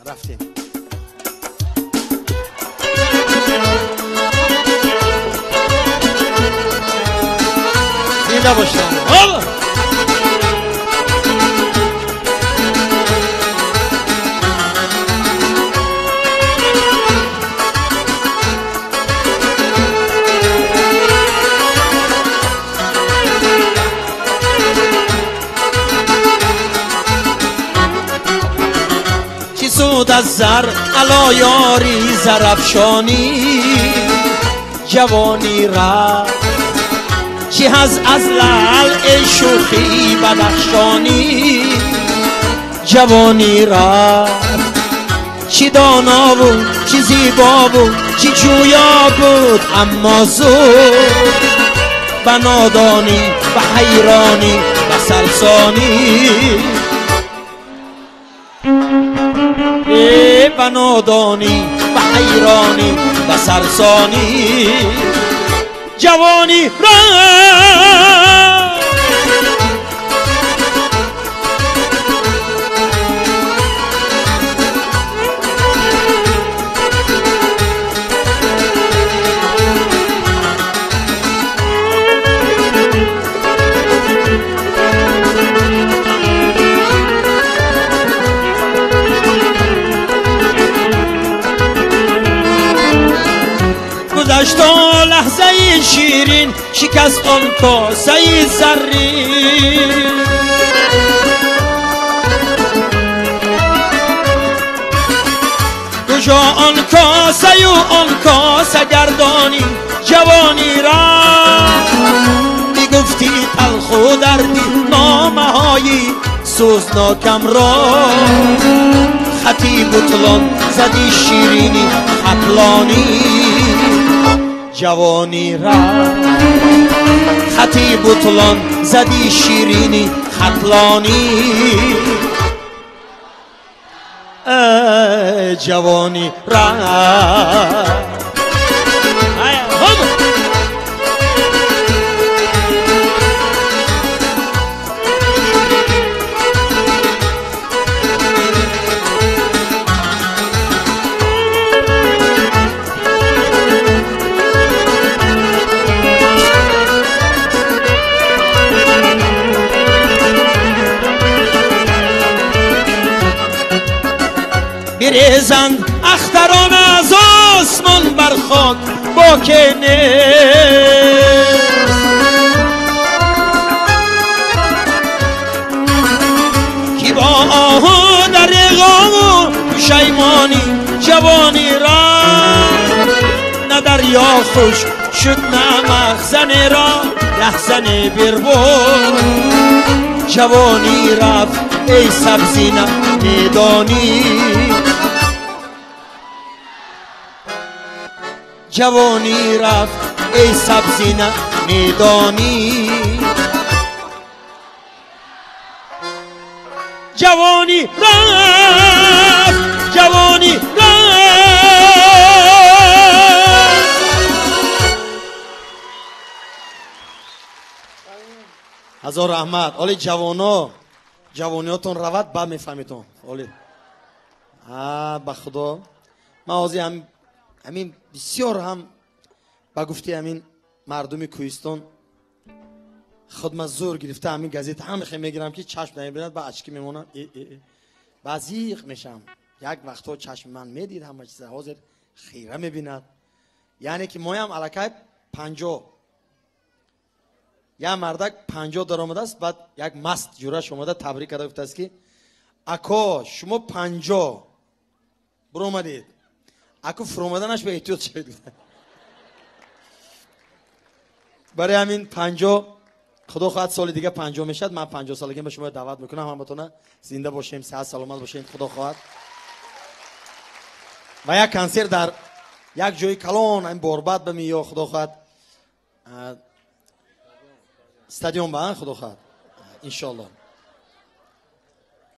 Рафтем. Зинда бошед. از زر علا یاری زرفشانی جوانی را چی از لعل ای شوخی بدخشانی جوانی را چی دانا بود چی زیبا بود چی جویا بود اما زود به نادانی به حیرانی به سرسانی به نادانی به حیرانی به سرسانی جوانی را گذشت لحظه شیرین شکست آن کاسه زرین کجا آن کاسه و آن کاسه گردانی جوانی را میگفتی تلخ و دردی نامه های سوزناکم را خطی بطلان زدی شیرینی خطلانی جوانی را خطی بطلان زدی شیرینی خطلانی جوانی را بریزند اختران از آسمان بر خاک باک نیست کی با آه در غم و پشیمانی جوانی را نه دریا خوش شد نه مخزن را رهزن بربود جوانی رفت ای سبزینه میدانی جوانی رفت ای سبزینه میدانی جوانی رفت جوانی رفت. هزار رحمت. оли ҷавоно ҷавониётон равад ба мефаҳмитон. Оли ба худо ман ҳозир ҳамин бисёр ҳам ба гуфти ҳамин мардуми кӯҳистон худма зӯр гирифта ҳамин газета ҳам мегирам ки чашм намебинад ба очки мемонам ба зиқ мешам. Як вақтҳо чашми ман медид ҳама чиза, ҳозир хира мебинад. Яъне ки моям аллакай 50 як мардак 50 даромадааст, баъд як маст ҷураш омада табрик карда гуфтааст ки ако шумо 50 буромадед, ако фуромаданаш ба эҳтиёт шавед. Барои ҳамин 50 худо хоҳад соли дига 50 мешавад. Ман 50 солагиам ба шумо даъват мекунам, ҳаматона зинда бошем, сиҳат саломат бошем, худо хоҳад. Ва як консерт дар як ҷои калон ҳамин борбад ба миё худо хоҳад стадион ба худо хоҳад иншоалло.